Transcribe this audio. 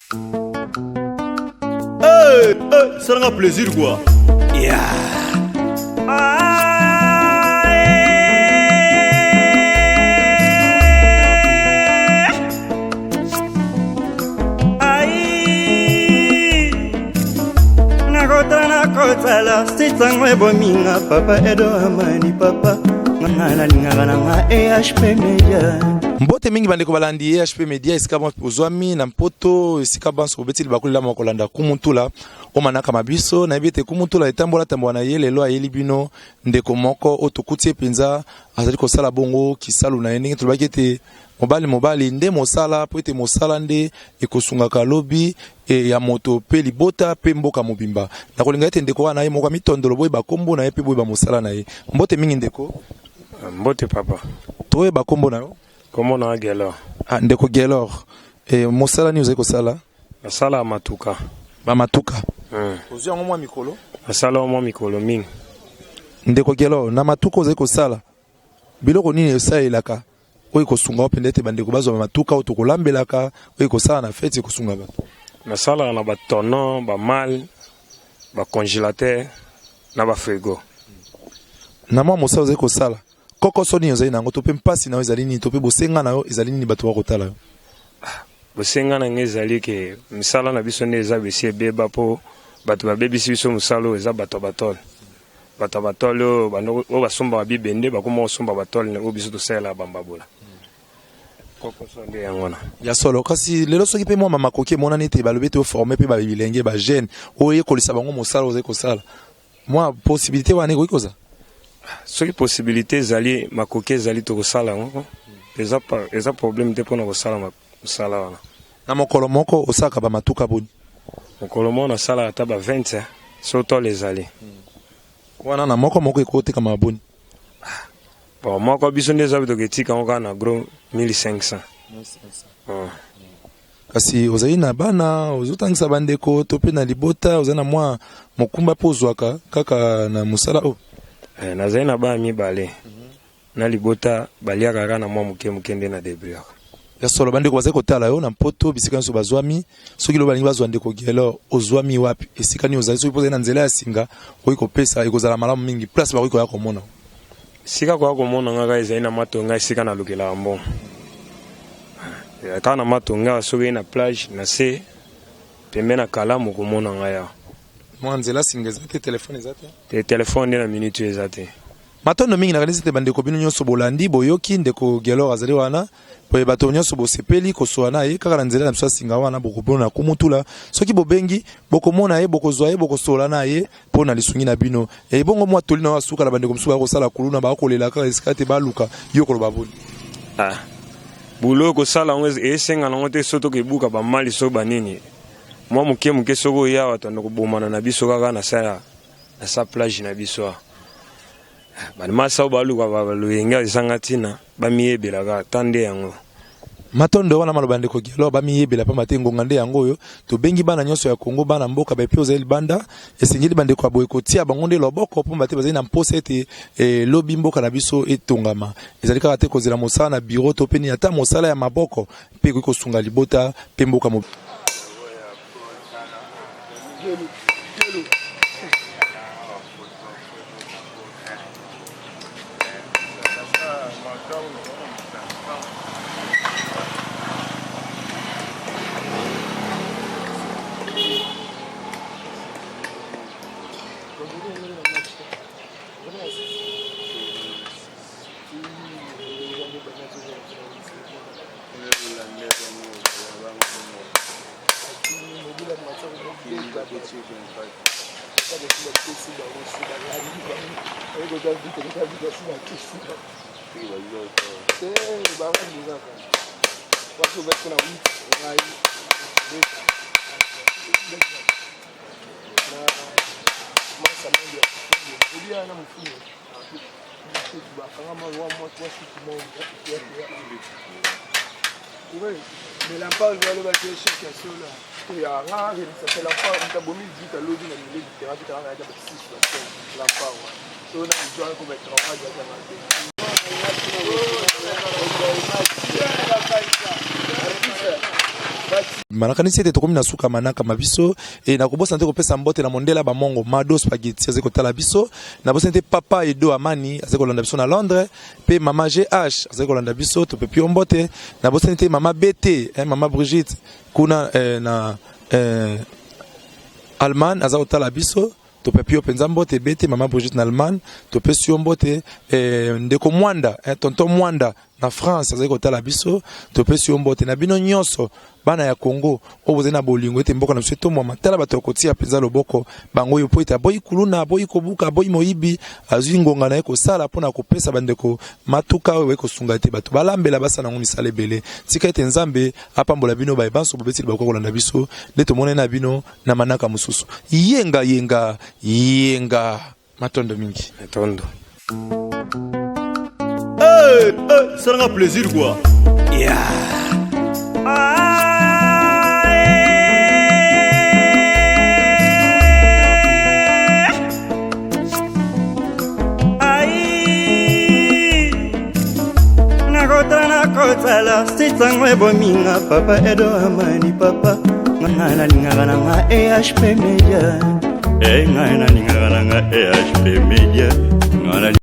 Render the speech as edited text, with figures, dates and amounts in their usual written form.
Hey, hey, salanga plaisir quoi. Yeah. Nakotala nakotala sitango ebominga papa edo amani papa nga nalingaka na nga ehp media Mbote mingi bandeko balandi EHP Media esika bozwami na mpoto esika banso bobeti libaku lilama kolanda Kumuntula o manaka ma biso nayebi ete Kumuntula etambola tambola na ye lelo ayeli bino ndeko moko oyo tokuti ye mpenza azali kosala bongo kisalu na ye ndenge tolobaki ete mobali mobali nde mosala mpo ete mosala nde ekosungaka lobi e, ya moto mpe libota mpe mboka mobimba. Nakolinga ete ndeko wana ye moko amitondolo boyeba kombo na ye mpe boyeba mosala na ye. Mbote mingi ndeko. Mbote papa. Toyeba kombo na yo? Kombo na Gelor. Ah, ndeko Gelor. E, mosala nini ozali kosala? Nasala matuka. Ba matuka. Ozwi yango mwa mikolo? Nasala mwa mikolo mingi. Ndeko Gelor, na matuka ozali kosala, biloko nini osalelaka oyo ekosunga yo mpenza ete bandeko bazwa matuka oyo tokolambelaka oyo ekosala na feti ekosunga bato? Nasalaka na ba tonneau, ba malle, ba congélateur na ba frigo. Na mwa mosala ozali kosala, kokoso nini ozali na yango to mpe mpasi na yo ezali nini to mpe bosenga na yo ezali nini bato bakotala yo? Bosenga na ngai ezali ke misala na biso nde eza besi ebeba mpo bato babebisi biso mosala oyo eza bato ya batole. Bato ya batole oyo oyo basombaka bibende bakoma kosomba batole oyo biso tosalelaka bambabola. Kokoso nde yango wana. Ya solo, kasi lelo soki mpe mwa makoki emonani ete balobi ete oforme mpe ba bilenge ba jeune oyekolisa bango mosala ozali kosala, mwa possibilité wana ekoki kozala? Soki possibilité ezali, makoki ezali, tokosala yango. Eza eza problème te mpona kosala mosala wana. Na mokolo moko osalaka ba matuka boni? Mokolo moko nasalaka ata ba 20 soki tolo ezali. Wana na moko moko ekoki kotekama boni? Bon, moko biso nde eza toketika yango kaka na gros 1500. Kasi ozali na bana, ozotangisa bandeko to mpe na libota, ozali na mwa mokumba mpe ozwaka kaka na mosala oyo? Eh, nazali na bana mibale na libota, baliaka kaka na mwa moke moke nde na debrouillaka. Ya solo, bandeko bazali kotala yo na mpoto bisika nyonso bazwami. Soki lobi balingi bazwa ndeko Gelor, ozwami wapi? Esika nini ozali? Soki mpo ozali na nzela ya singa, okoki kopesa, ekozala malamu mingi. Place bakoki koya komona yo. Esika koya komona nga kaka ezali na Matonge, esika nalukelaka mbongo. Kaka na Matonge, soki oye na plage na se pembe na kalamu okomona ngai awa. Mwa nzela singa eza te, telefone eza te? Te, telefone nde na minute oyo eza te. Matondo mingi, nakanisi ete bandeko bino nyonso bolandi, boyoki ndeko Gelor azali wana. Boye bato nyonso bosepeli kosola na ye kaka na nzela na biso ya singa wana, bokomona kumutula. Soki bobengi, bokomona ye, bokozwa ye, bokosola na ye mpo na lisungi na bino. Ebongo mwa toli na yo ya suka na bandeko mosusu baya kosala kuluna, baya kolela kaka esika te baluka yo koloba boni? Ah, boulot kosala yango esenga nango te soki tokebuka bamali soki banini mwa moke moke, soki oya awa tanda kobomana na biso kaka na sa na sa plage na biso awa. Bamasa oyo baluka baloyenge ezanga ntina bamiyebelaka ta nde yango. Matondo wana maloba ndeko Gelor, bamiyebela pamba te ngonga nde yango oyo. Tobengi bana nyonso ya Congo, bana mboka baye ozali libanda, esengeli bandeko ya boye kotia bango nde loboko pamba te bazali na mposa ete eh, lobi mboka na biso etongama. Ezali kaka te kozela mosala na bureau to pe nini, ata mosala ya maboko mpe ekoki kosunga libota mpe mboka mobimba. Nakanisi ete tokomi na suka manaka ma biso e nakobosana te kopesa mbote na mondela bamongo Mado Spaghetti azali kotala biso. Nabosani te papa Edo Amani azali kolanda biso na Londres, mpe mama GH azali kolanda biso, topepi yo mbote. Nabosani te mama BT, mama Brigitte kuna na Allemagne aza kotala biso, topepi yo mpenza mbote. BT, mama Brigitte na Allemagne, topesi yo mbote. Ndeko Mwanda, tonton Mwanda na France azali kotala biso, topesi yo mbote. Na bino nyonso bana ya Congo oyo bozali na bolingo ete mboka na biso etombwama, tala bato ya kotia mpenza loboko bango oyo, mpo ete aboyi kuluna, aboyi kobuka, aboyi moyibi, azwi ngonga na ye kosala mpona kopesa bandeko matuka oyo bayi kosunga te bato balambela, basala yango misala ebele. Tika ete Nzambe apambola bino baye banso bobetili bakoka kolanda biso. Nde tomonani na bino na manaka mosusu. Yenga yenga yenga, matondo mingi. Matondo. Hey, hey, salanga plaisir quoi. Ai, nakotala, nakotala sitango ebominga papa Edo Amani papa. Ngai nalingaka na nga EHP Media. E ngai nalingaka na nga EHP Media, ngai.